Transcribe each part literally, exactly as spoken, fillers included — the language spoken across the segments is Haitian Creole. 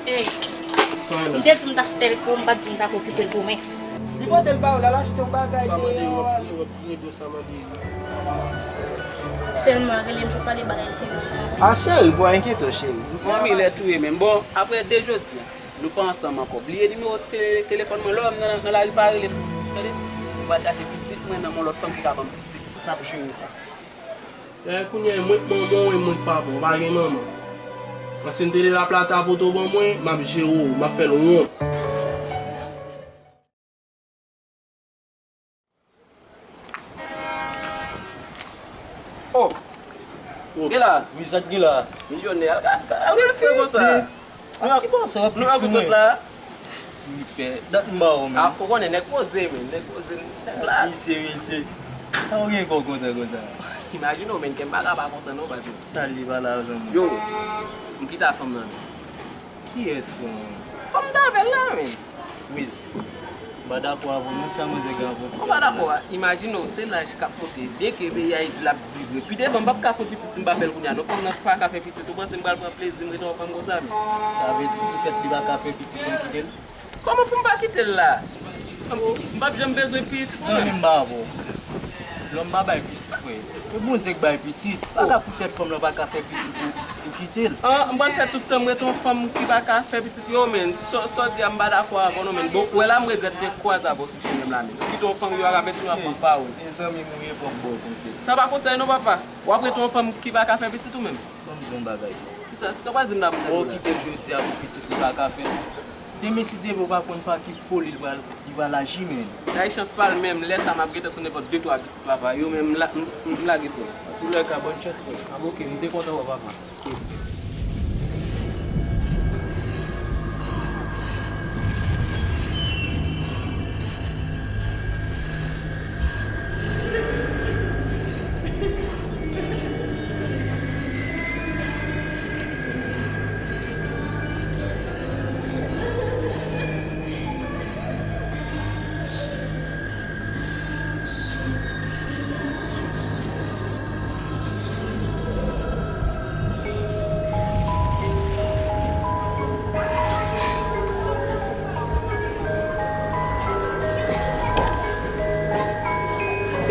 Ey, m te di m t ap fè l pou ou, m pa t di m t ap okipe l pou mwen. Li pote l ba ou, l al achte yon bagay deyò. Sèlman, rele m pou pale bagay serye sa. A, cheri, pa enkyete w, cheri. Manmi lè touye menm. Bon, apre de jodi a, nou pa ansanm ankò. Bliye nimewo te-, telefòn mwen, lè w wè m nan, nan lari, pa rele m. Tande? Ou pral chache pitit mwen nan men lòt fanm ki ka ban m pitit. N ap jere sa. Dayè kounye a, e mwen k manman w, e mwen k papa w, ou pa gen manman. Paske m te de La Plata pou to ban mwen, m ap jere w, m ap fè l won. Oh! Gen la? Wi, sa k gen la? Milyonè, al ka, sa, al ka fè konsa. Ki bò sa w ap fikse mwen? Vit fè, dat m ba w, men. Ah, ou konnen nèg poze, men. Nèg poze, nèg la. Mesye, mesye. Sa w gen kò kontan konsa? Imajine w, men, kè m pa ka pa kontan, non, paske. Sa li pa lajan, men. Yo, m kite fanm nan, men. Kiyès, frè mwen? Fanm m t avè l la, men. Wiz, m pa dakò avè w, non, sa manzè gen avè w. Ou pa dakò a? Imajine w, se laj k ap monte. Byenke peyi a di l ap dire. Pi devan, m p ap ka fè pitit si m pa fè l kounye a, non. Fanm nan pa ka fè pitit. Ou panse m pral pran plezi m rete yon fanm konsa, men? Sa vle di poutèt li pa ka fè pitit, ou kite l? Kòman pou m pa kite l la? M p ap janm bezwen pitit mwen menm. Zanmi m pa avè w. Lòm pa bay pitit, frè. Se Bondye k bay pitit. Pa ka poutèt fanm lan pa ka fè pitit ou, ou kite l. An, m pral fè tout tan m ret yon fanm ki pa ka fè pitit yo, men. Sa, sa w di a, m pa dakò avè w non, men. Bon, ou wè la, m regrèt de kwaze avè w sou chemen m la, men. Kite yon fanm yo ap avèti w ap pran pawòl. E zanmi m ou ye, fò m ba w konsèy. Sa pa konsèy non, papa. W ap ret yon fanm ki pa ka fè pitit ou menm? Ban m di w yon bagay. Kisa? Sa w pral di m la pou tèt ou la? Ou kite l jodi a pou pitit li pa ka fè l. Demen si Dye vle ou pa konn pa ki foli li pral, li pral aji, men. Sa e chans pa l menm, lè sa m ap gentan sou nenpòt de twa pitit papa. Yo menm m la, m, m, m lage frè. Antoulèka, bòn chans frè. A, oke, m te kontan wè w papa.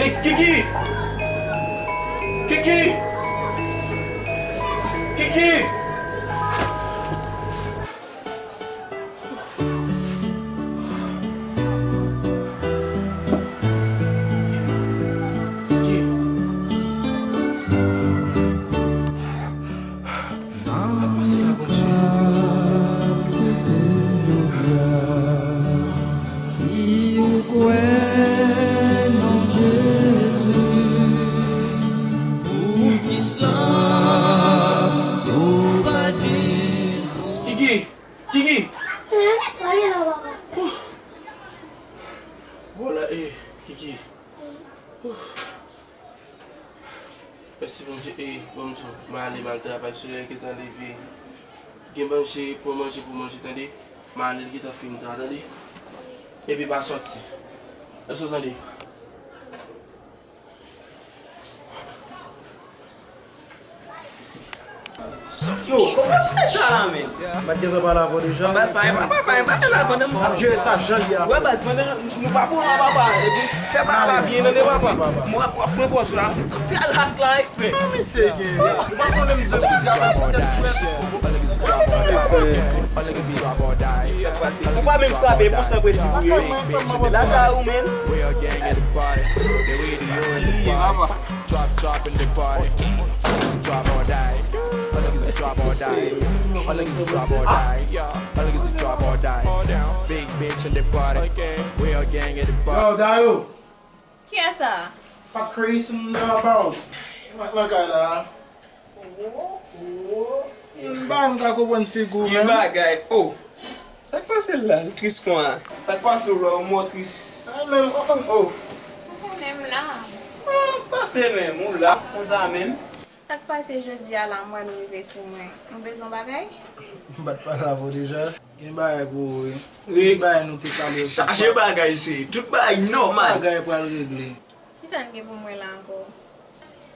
Hey, Kiki! Kiki! Kiki! Kiki! Sa k ap pase la, Bondye? Si ou kwè nan Jezi, poukisa ou pa di? Kiki! Kiki! Sa gen la, papa? Bon la, e, Kiki. Mèsi Bondye, e, bon, m sou, m ale, m al travay, solèy gentan leve. Gen manje, pran manje pou manje, tande? M ale, l gentan fin ta, tande? Epi pa sòti. Èske w tande? Yo, kòman w ap fè sa la, men? M pa t gentan pale avè w deja. Baz, pa, pa, pa, pa, pa fè la pandan m ap jere sa jan l ye a. Wè, baz, pandan nou pa bon la, papa. Epi, fè bagay la byen, tande, papa. Mwen ap, ap pran pòz la. Tèl hat la, e. Sa misye gen? Ou pa konnen m di w, misye ap achte tèt frèt. Ou pa menm frape, bon, san prensip ou ye. Lakay ou, men. Li ye, papa. Drop, drop in the party. All niggas drop or die. All niggas drop or die. All niggas drop or die. Yeah. All niggas drop or die. Big bitch in the party. We a gang in the party. Yo, Dayo! Kiyès sa? Fuck crazy in the about. Mwen lakay la. M pa menm ka konprann figi w, men. Yon bagay, oh. Sa k pase l la, l tris konsa? Sa k pase w la, ou mò tris? Sa menm, oh, oh. Ou konnen m la. Ah, pase menm, ou la, konsa menm. Sa k pase jodi a la, m wè nou rive sou mwen. Nou bezwen bagay? M pa t pale avè w deja. Gen bagay pou ou, wi. Wi. Tout bagay nou te pale yo, chaje bagay, cheri. Tout bagay nòmal. Tout bagay pral regle. Kisa n gen pou m wè la ankò?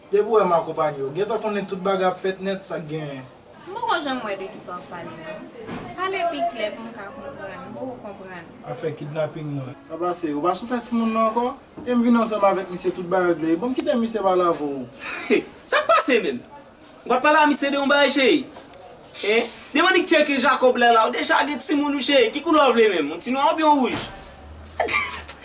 Depi w wè m akonpanye w, gentan konnen tout bagay ap fèt nèt, sa k genyen? M poko janm wè de kisa w ap pale, non. Pale pi klè pou m ka konprann. M poko konprann. Afè kidnaping nan. Sa pase? Ou pa sou fè timoun nan ankò? E m vin ansanm avèk misye, tout bagay regle. Bon, m kite misye pale avè w. Sa k pase menm? Ou pa t pale a misye de yon bagay, cheri? Hein? Depi annik tcheke Jacob la la, ou deja gen timoun ou, cheri. Ki koulè w vle menm? Yon ti nwa oubyen yon wouj?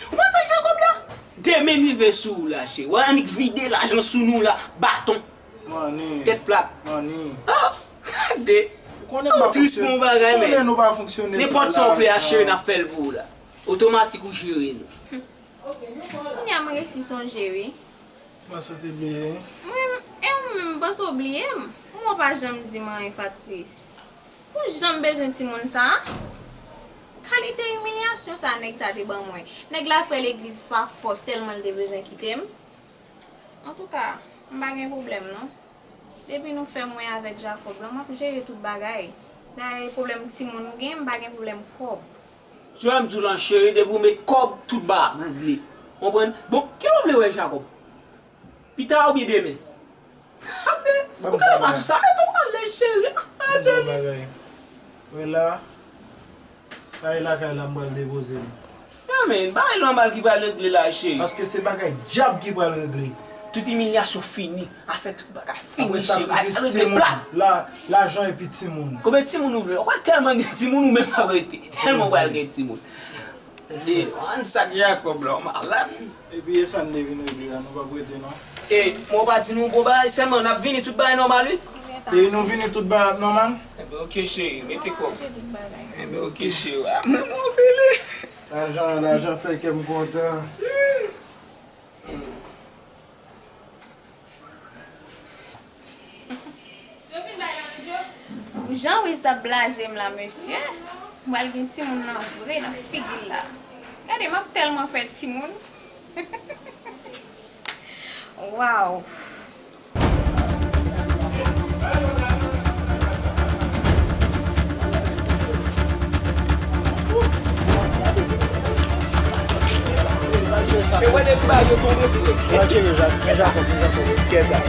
Ou pa t Jacob la? Demen n rive sou ou la, cheri. Ou annik vide lajan sou nou la, baton. Mani. Tèt plat. Mani. Ah! Gade. Ou konnen m pa tris pou yon bagay, men. Konnen nou pa fonksyone san lajan. Nenpòt sa w vle a, cheri, n ap fè l pou ou la. Otomatik ou jere nou. Kounye a m resi sonje wi. Mwen soti bliye. Mwen, e ou menm, m panse w bliye m. Ou pa janm di m anyen, Fatris. Pou jan m bezwen timoun sa a? Kalite imilyasyon sa nèg sa te ban mwen. Nèg la fè legliz pa fòs tèlman l te bezwen kite m. Antouka, m pa gen pwoblèm non. Depi nou fè mwen avèk Jacob la, m ap jere tout bagay. Dayè, pwoblèm timoun ou gen, m pa gen pwoblèm kòb. Jan m di w lan, cheri, depi w met kòb, tout bagay ap regle. Konprann? Bon, kilè w vle wè Jacob? Pita oubyen demen? Ou genlè pa sou sa, mete w alèz, cheri. Ban m bagay. Wè la, sa e lakay la m pral depoze l. Ya men, bagay nòmal ki pral regle la, cheri. Paske se bagay dyab ki pral regle. Tout imilyasyon fini. Afè tout bagay fini, cheri. Al regle plat. La, lajan epi timoun. Konbyen timoun ou vle? Ou pral tèlman gen timoun ou menm ap rete. Tèlman ou pral gen timoun. Tande, ann sa k Jacob la, w malad. Epi e sa n te vin regle a, nou p ap rete non. E, mwen pa di nou bon bagay sèlman, n ap vini tout bagay nòmal wi. E nou vini tout bagay ap nòmal? Enben oke cheri, mete kòb. Enben oke cheri, a mwen mwen pele. Lajan, lajan fè kè m kontan. Jan Wiz t ap blaze m la, mesye. M pral gen timoun nan vre nan figi l la. Gade, m ap tèlman fè timoun. Waw. E wè depi bagay yo tonbe. Kè sa.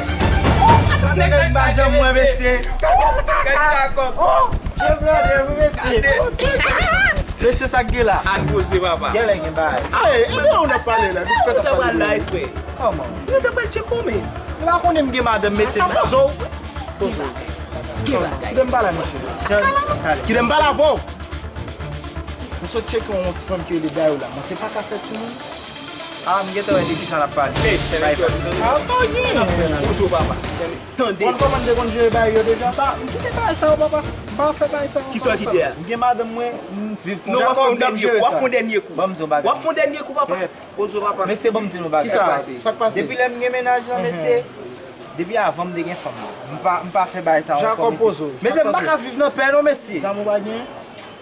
Nèg pa janm mwen, mesye. Kè Jacob. Oh, je brother, mesye. Mesye, sa k gen la? Al poze, papa. Genlè gen bagay. Ey, e de ou n ap pale la? Ou ta pral la, frè. Kòman? Ou ta pral tcheke w, men. Ou pa konnen m gen madanm, mesye, m pa zo. Poze w. Kite m pale a mesye. Kite m pale avè w. M sot tcheke yon ti fanm ki rele Dayou la. Mwen se pa ka fè timoun. Ah, m gentan wè de kisa n ap pale. Ey, tèlè jòt. Ah, sa w gen? Poze w, papa. Tande. Ou konn kòman m te konn jere bagay yo deja? Pa, m kite bagay sa yo, papa. M pa fè bagay sa yo. Kisa w kite a? M gen madanm mwen, m viv pou Jacob, m jere sa. Non, w ap fè yon dènye kou, w ap fè yon dènye kou. Ban m di w bagay. W ap fè yon dènye kou, papa. Poze w, papa. Mesye, ban m di nou bagay. Kisa k pase? Depi lè m gen mennaj lan, mesye, depi avan m te gen fanm nan, m pa, m pa fè bagay sa yo ankò, mesye. Jacob, poze w. Mesye, m pa ka viv nan pè non, mesye. Zam ou pa gen?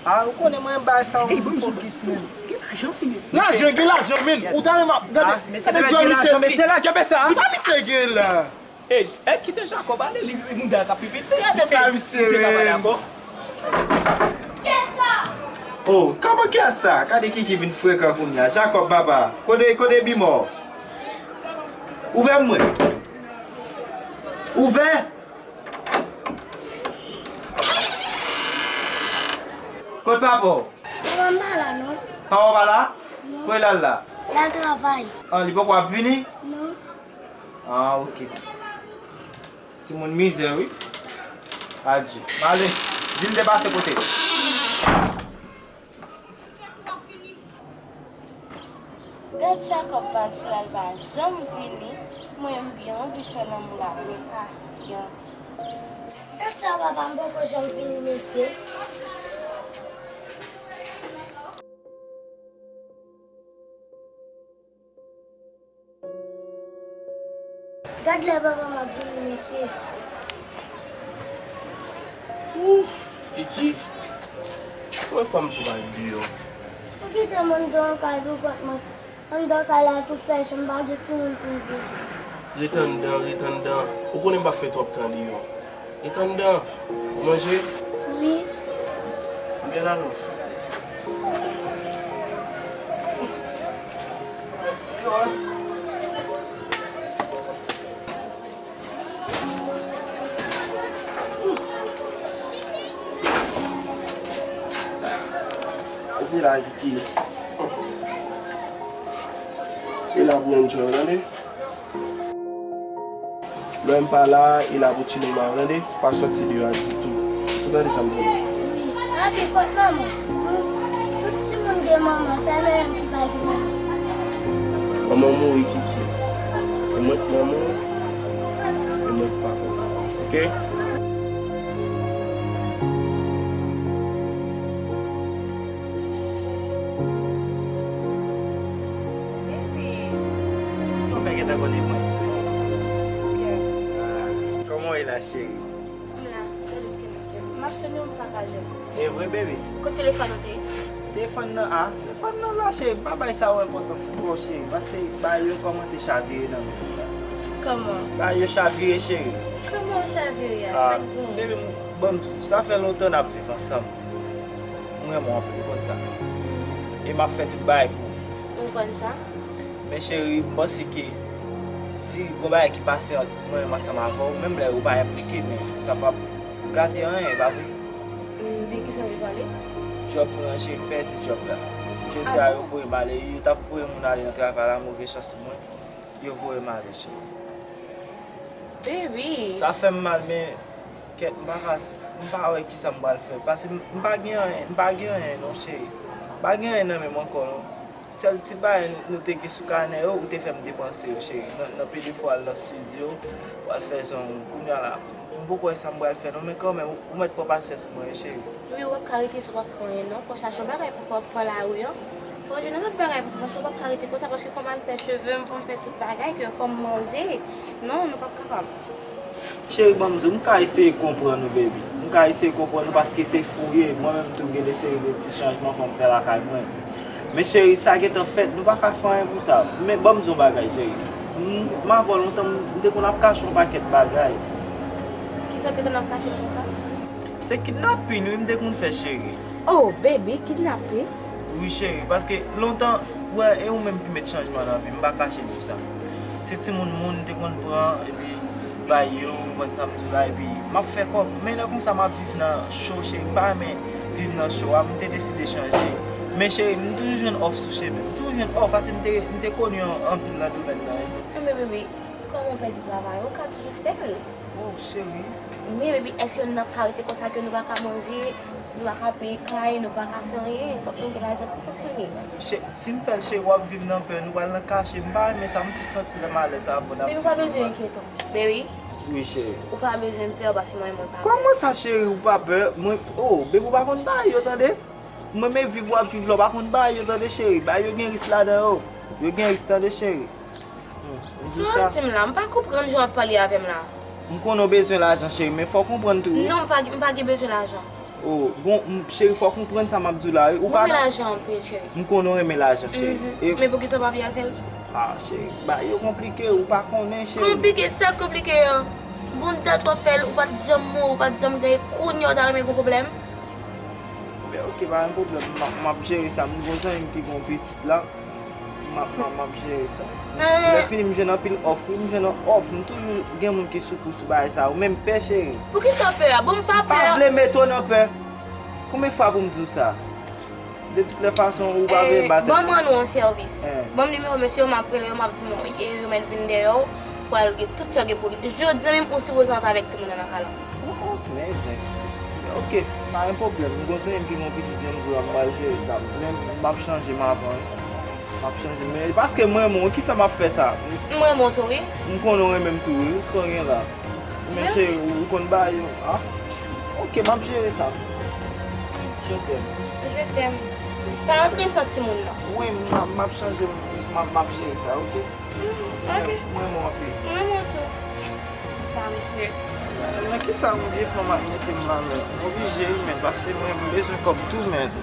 Ah, ou konnen mwen bagay sa yo. Ey, ban m di w, fokis menm. Gen lajan, men. Lajan, gen lajan, men. Ou ta renmen ap gade. Ah, mesye, gade djòl misye, mesye la, kenbe sa. Sa misye gen la? Ey, ey, kite Jacob ale, li, li mouda l k ap pi piti. Gade ta misye, men. Oh, kòman kè sa? Gade Kiki vin frekan kounye a. Jacob, papa. Kote, kote Bimò? Ouvè mwen. Ouvè. Kot papa w? Papa m pa la, non. Papa w pa la? Non. Kote l al la? L al travay. Ah, li poko ap vini? Non. Ah, ok. Timoun mizè, wi. Adje. M ale. Di l depase kote. Gad Jacob pati la, l pa janm vini. Mwen, m byen anvi fè lanmou la, men pasyans. Gad sa papa m poko janm vini, mesye. Gad lè papa m ap vini, mesye. Ouf, Kiki. Konbyen fwa m di w pa ret deyò? Ou kite m anndan kay pou kont mwen. Anndan kay la tou frèch, m pa gen timoun pou m viv. Ret anndan, ret anndan. Ou konnen m p ap fè twòp tan deyò. Ret anndan. Ou manje? Wi. Bèl alòs. Se la ki e la pou enjoy, tande? Lè m pa la, e la pou chilling la, tande? Pa sòti deyò a ditou. Ou tande sa m di w? Wi. Papi, kot manman? Tout timoun gen manman, sèl mwen menm ki pa gen manman. Manman mouri, Kiki. E mwen k manman w, e mwen k papa w. Oke? Baby. Ou fè gentan konnen mwen. Ah, kòman w ye la, cheri? M la, sèl ou ki manke m. M ap sonde w, m pa ka jwenn ou. E vre, baby? Kot telefòn ou te ye? Telefòn nan, a, telefòn nan la, cheri. M pa bay sa yo enpòtans ankò, cheri. Paske bagay yo kòmanse chavire nan men m la. Kòman? Bagay yo chavire, cheri. Kòman yo chavire a? Ah, sa k gen? Baby, m, ban m di w, sa fè lontan n ap viv ansanm. M renmen w anpil, ou konn sa. E m ap fè tout bagay pou ou. M konn sa. Men cheri, m panse ke si gon bagay ki pase ant mwen menm ansanm avè w, menm lè ou pa enplike, men sa p ap gate anyen, pa vre? M, de kisa w vle pale? Djòb mwen an, cheri, m pèdi djòb la. Jodi a, yo voye m ale, yo t ap voye moun ale nan travay la, move chans mwen, yo voye m ale, cheri. Baby. Sa fè m mal, men kèt, m pa ka, m pa wè kisa m pral fè. Paske m, m pa gen anyen, m pa gen anyen non, cheri. M pa gen anyen nan men m ankò non. Sèl ti bagay nou, nou te gen sou kanè yo, ou te fè m depanse yo, cheri. Nan, nan pede fwa al nan estidyo, w al fè zong ou. Kounye a la, m poko wè sa m pral fè non, men kanmenm, ou, ou mèt pran pasyans mwen, cheri. Wi, w ap ka rete san w pa fè anyen non. Fò w chache yon bagay pou fè w pran lari an. Fò w jwenn yon lòt bagay pou fè, paske w p ap ka rete konsa, paske fò m al fè cheve m, fò m fè tout bagay, ke fò m manje. Non, nou p ap kapab. Cheri, ban m di w, m ka eseye konprann ou, baby. M ka eseye konprann ou paske se fou w ye. Mwen menm tou, m gen de seri de ti chanjman fò m fè lakay mwen. Men cheri, sa gentan fèt, nou pa ka fè anyen pou sa. Men ban m di w yon bagay, cheri. M, m avè w lontan, m te konn ap kache yon pakèt bagay. Kisa w te konn ap kache m konsa? Se kidnapin, wi, m te konn fè, cheri. Oh, baby, kidnapin? Wi, cheri, paske lontan, wè, e ou menm ki met chanjman nan vi m, m pa kache di w sa. Se timoun moun m te konn pran, epi bay yo, ou konprann sa m di w la, epi m ap fè kòb. Men lè konsa m ap viv nan cho, cheri, m pa renmen viv nan cho a, m te deside chanje. Men cheri, m toujou jwenn òf sou cheve m, m toujou jwenn òf, paske m te, m te koni an, anpil nan domèn nan, wi. Enben, baby, kòman w pèdi travay ou, ou ka toujou fè l. Oh, cheri. Men, baby, èske nou ap ka rete konsa ke nou pa ka manje, nou pa ka peye kay, nou pa ka fè anyen? Fòk nou gen lajan pou fonksyone. Che-, si m fè l, cheri, w ap viv nan pè, nou pral nan kache. M pa renmen sa, m plis santi nan malè sa a pandan m viv nan pè. Baby, ou pa bezwen enkyete w. Baby. Wi, cheri. Ou pa bezwen pè, paske mwen, mwen pa pè. Kòman sa, cheri, ou pa pè? Mwen, oh, baby, ou pa konn bagay yo, tande? Mwen, men viv w ap viv la, ou pa konn bagay yo, tande, cheri? Bagay yo gen risk ladan yo. Yo gen risk, tande, cheri. Hmm, m di w sa. Sa w ap di m la, m pa konprann jan w ap pale avè m la. M konnen w bezwen lajan, cheri, men fò w konprann tou, wi. Non, m pa, m pa gen bezwen lajan. Oh, bon, m, cheri, fò w konprann sa m ap di w la, wi. Ou pa nan... Mwen renmen lajan anpil, cheri. M konnen w renmen lajan, cheri. Mhm. E... Men poukisa w pa vle al fè l? Ah, cheri, bagay yo konplike, ou pa konnen, cheri. Konplike, sa k konplike an? Bon dat w ap fè l, ou pa t janm mouri, ou pa t janm genyen, kounye a w ta renmen gon pwoblèm? Ebyen, oke, pa gen pwoblèm. M ap, m ap jere sa. M gon zanmi m ki gon pitit la. M ap, m ap, m ap jere sa. Lè fini, m jwenn anpil òf, wi, m jwenn òf. M toujou gen moun ki sou kou sou bagay sa. Ou menm pè, cheri. Poukisa w pè a? Bon, m pa pè. M pa vle mete w nan pè. Konbyen fwa pou m di w sa? De tout lè fason, ou pa vle batay. Ban m rann ou yon sèvis. Ban m nimewo mesye yo, m ap rele yo, m ap di yo, e, yo mèt vin dèyè w, pou al gen tout sa w gen pou gen. Jodi a menm, ou sipoze antre avèk timoun nan nan kay la. Oh, oh, men zen. Ok, pa gen pwoblèm. M gon zanmi m ki gon pitit, jan m di w la, m pral jere sa. Men m ap chanje m avan, wi. M ap chanje. Men paske m renmen w, ki fè m ap fè sa. M renmen w tou, wi. M konnen w renmen m tou, wi. Sa w gen la. Men cheri, ou konn bagay yo, a? Ok, m ap jere sa. Je t'aime. Je t'aime. Pa antre san timoun nan. Wi, m ap, m ap chanje, m ap, m ap jere sa, ok? Mm, ok. Mwen, mwen anpil. Mwen, mwen tou. Pa mesye. Nan kisa yon vye fanm ap mete m la, men? M oblije, wi, men, paske mwen, m bezwen kòb tou, men.